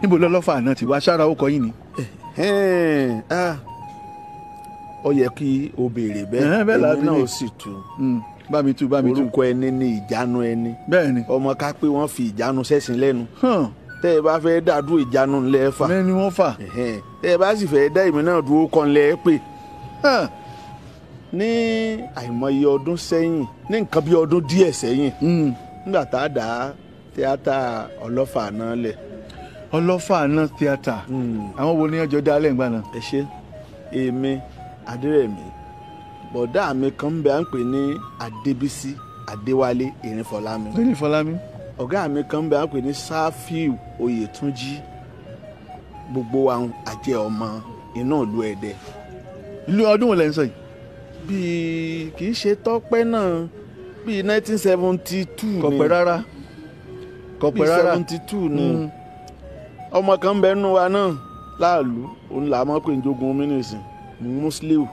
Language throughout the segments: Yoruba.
Níbo lọ́lọ́fà náà ti wá sára ó kọ yín ni. Ó yẹ kí o béèrè bẹ́ẹ̀, èmi náà sì tú. Bá mi tú, bá mi tú. Orúkọ ẹni ní ìjánu ẹni. Bẹ́ẹ̀ni. Ọmọ ká pé wọ́n fi ìjánu sẹ́sìn lẹ́nu. Tẹ́ ẹ bá fẹ́ dàdú ìjánu ńlẹ̀ fà. Mẹ́ni wọ́n fà. Tẹ́ ẹ bá sì fẹ́ dá èmi náà dúró kan lẹ́ pè. Ní àìmọye ọdún sẹ́yìn, ní nǹkan bí ọdún díẹ̀ sẹ́yìn, nígbà tá a dá tíátà Ọlọ́fà náà lẹ̀. Ọlọ́fà náà tíátà. Àwọn wo ni ọjọ́ dá lẹ́ǹgbà náà? Ẹ ṣe, èmi Adérẹ̀mí, bọ̀dá mi kan ń bẹ à ń pè ní Adébísí Adéwálé Erinfọlámi. Erinfọlámi. Ọ̀gá mi kan ń bẹ à ń pè ní Sáfíù Oyètúnjí. Gbogbo wa àjẹ́ ọmọ iná ìlú Ẹdẹ. Ìlú ọdún wo lẹ ń sọ yìí? Bíi kì í ṣe tọ́pẹ́ náà, bíi 1972 ni. Kọ̀pẹ́ rárá. Kọ̀pẹ́ rárá. Bíi 72 ni. Ọmọ kan ń bẹ nínú wa náà láàlú, òun là mọ́ pé ń jogun mínísìn Musiliu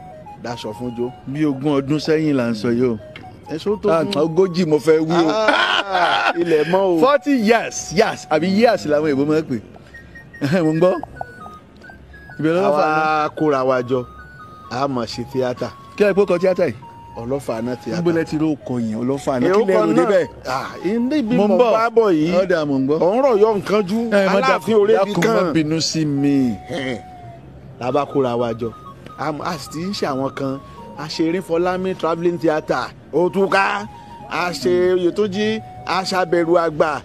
daṣọ fún jó. Bí 20 ọdún sẹ́yìn là ń sọ yìí o. Ẹ̀ṣọ́ tó fún. 40 mo fẹ́ wí o. Ilẹ̀ mọ́ o. 40 years years àbí years làwọn èèbó máa ń pè. Mo ń gbọ́. Ìbẹ̀rẹ̀ Ọlọ́fà náà. Àwa kóra wa jọ, a máa ṣe tíátà. Kí ẹ pé kọ tíátà yìí? Ọlọ́fà náà tíátà. Níbo lẹ ti rí okọ̀ yẹn Ọlọ́fà náà? Kí lẹ rò débẹ̀? Níbi mo bá bọ̀ yìí. Ọ̀dà mò ń gbọ́. Ọ̀rọ̀ yọ nǹkan jú. Aláàfin orébi kan. Dákun má bínú sí mi. Làbá kóra wa jọ. A sì ti ń ṣe àwọn kan. A ṣe Erinfọlámi travelling theatre. Òtúká. A ṣe Oyètúnjí. A ṣàbẹ̀rù àgbà.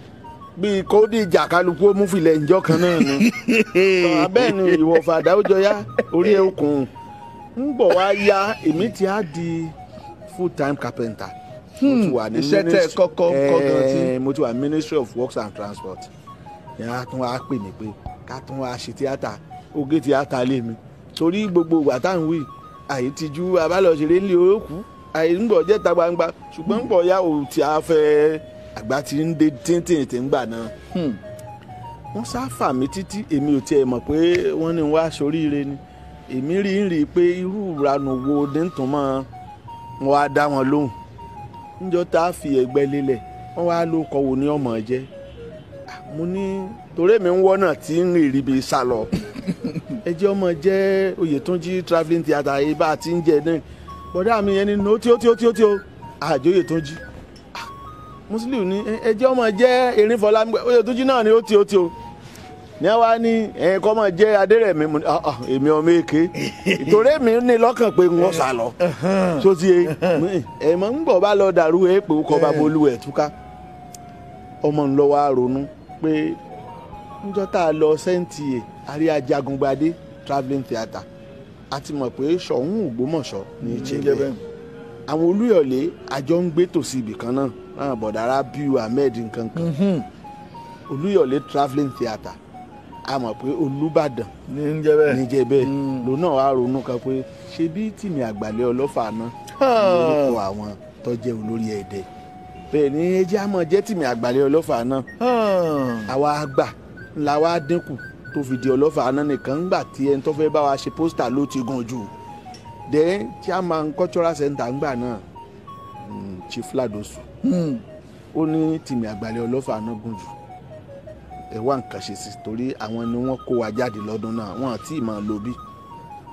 Bíi kódì ìjà kálukú ó mú filẹ̀ ǹjọ́ kan náà ni. Bẹ́ẹ̀ ni ìwọ̀fà àdáwọ́jọyá orí ẹ̀kún. Ń bọ̀ wá yá, èmi ti á di full time carpenter. Mo ti wà ní iṣẹ́ tẹ́ kọ́kọ́ kọ́ gan tí. Mo ti wà Ministry of Works and Transport. Ìyá tún wá pè mí pé ká tún wá ṣe tíátà, oge tíátà lé mi. Torí gbogbo ìgbà tá à ń wí, àyè ti ju abálọ̀ṣeré ńlẹ̀ òkú, àyè ń bọ̀ jẹ́ta gbangba, ṣùgbọ́n ń bọ̀ yá òun tí a fẹ́ àgbà ti ń dé tíntìn tí ń gbà náà. Wọ́n sá fà mí títí, èmi ò tiẹ̀ mọ̀ pé wọ́n ní wá soríire ni. Èmi rí ń rí i pé irú ìranù wo ní tún mọ́ wọn á dá wọn lóhùn. Níjọ́ tá a fi ẹgbẹ́ lélẹ̀, wọ́n wá ló kọ́ wo ní ọmọ jẹ́. Mo ní torí èmi ń wọ́nà tí ń rìn ríbi sá lọ. Ẹ jẹ́ ọmọ jẹ́ Oyètúnjí travelling theatre yìí bá a ti ń jẹ náà. Bọ̀dá mi yẹn ni ó tí ó tí ó tí ó tí ó àjọ Oyètúnjí. Musiliu ní ẹ jẹ́ ọmọ jẹ́ Erinfọlámi, Oyètúnjí náà ni ó tí ó tí ó. Ní wá ní ẹ̀ẹ́n kọ́ máa jẹ́ Adérẹ̀mí, mo ní èmi ọmọ èké ìtòrè mi ní lọ́kàn pé wọ́n sá lọ. Tó ti ẹ̀ mọ̀ ń bọ̀ bá lọ dàrú ẹ̀ pé ó kọ́ bá bolú ẹ̀ túká. Ọmọ ń lọ wá ronú pé níjọ́ tá a lọ sẹ́ǹtì ẹ̀ àrí Ajagungbadé travelling theatre, a ti mọ̀ pé Ṣọ̀ún Ògbómọ̀ṣọ́ ní í ṣe bẹ́ẹ̀. Àwọn Olúyọ̀lé àjọ ń gbé tòsí ibì kan náà, náà bọ̀dára bíu Ahmed nǹkan kan. Olúyọ̀lé travelling theatre, a mọ̀ pé Olúbàdàn ní jẹ́ bẹ́ẹ̀. Lòun náà wá ronú kan pé ṣé bí tìmí àgbàlẹ̀ Ọlọ́fà náà lórúkọ àwọn tó jẹ́ olórí Ẹdẹ. Bẹ́ẹ̀ ni ẹ jẹ́ àmọ́ jẹ́ tìmí àgbàlẹ̀ Ọlọ́fà náà. Àwa àgbà ńlá wa dínkù tó fi di Ọlọ́fà náà nìkan ńgbà tí ẹni tó fẹ́ bá wa ṣe pósítà ló ti gùn jù. Then chairman cultural center ńgbà náà, Chief Ladosu, ó ní tìmí àgbàlẹ̀ Ọlọ́fà náà gùn jù. Ẹ wá nǹkan ṣe sí torí àwọn ni wọ́n kó wa jáde lọ́dún náà, wọ́n àti ìmọ̀ ló bí.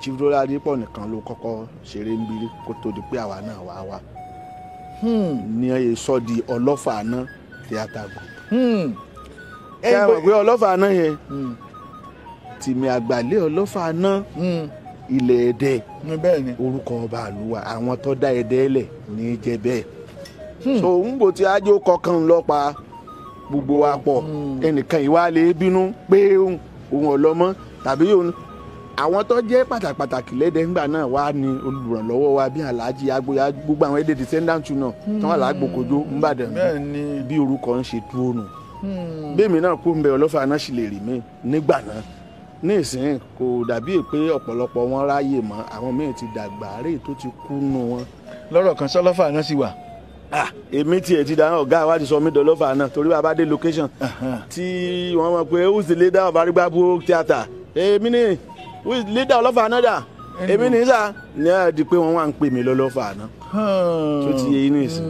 Chief Dọ́ládépọ̀ nìkan ló kọ́kọ́ ṣeré ń bírí kó tó di pé àwa náà wá wá. Ní ẹ sọ di Ọlọ́fà náà theatre group. Ẹ mọ̀ pé Ọlọ́fà náà yẹn, tìmí àgbàlẹ̀ Ọlọ́fà náà, ilẹ̀ Ẹdẹ, orúkọ ọba àlùwà, àwọn tó dá Ẹdẹ lẹ̀ ní í jẹ́ bẹ́ẹ̀. So ń bò tí ajó kọkàn lọ pa gbogbo wa pọ̀, ẹnìkan ìwà lè bínú pé òun ọlọ́mọ tàbí òun. Àwọn tó jẹ́ pàtàkì lẹ́dẹ̀ ńgbà náà wá ní olùrànlọ́wọ́ wa bí Alhaji Agboya, gbogbo àwọn Ẹdẹ descendant náà tí wọ́n làgbòkojú ńbàdàn bí orúkọ ń ṣe dúró nù. Bẹ́ẹ̀mi náà kó ń bẹ Ọlọ́fà náà sì lè rí mi nígbà náà. Ní ìsìn kò dàbí pé ọ̀pọ̀lọpọ̀ wọn ráyè mọ́, àwọn míì ti dàgbà, àárẹ̀ tó ti kú nù wọn. Lọ́rọ̀ kan sọ́lọ́fà náà sì wà. Èmi tiẹ̀ ti dáhùn, ọ̀gá wa ti sọ mí dọ̀lọ́fà náà torí bàbá dé location tí wọ́n mọ̀ pé who's the leader of Arigbabu theatre? Èmi ni who is the leader Ọlọ́fà náà dà? Èmi ní sà ní ẹ̀ di pé wọ́n wá ń pè mí lọ́lọ́fà náà. Tó ti yé inú ìsìn.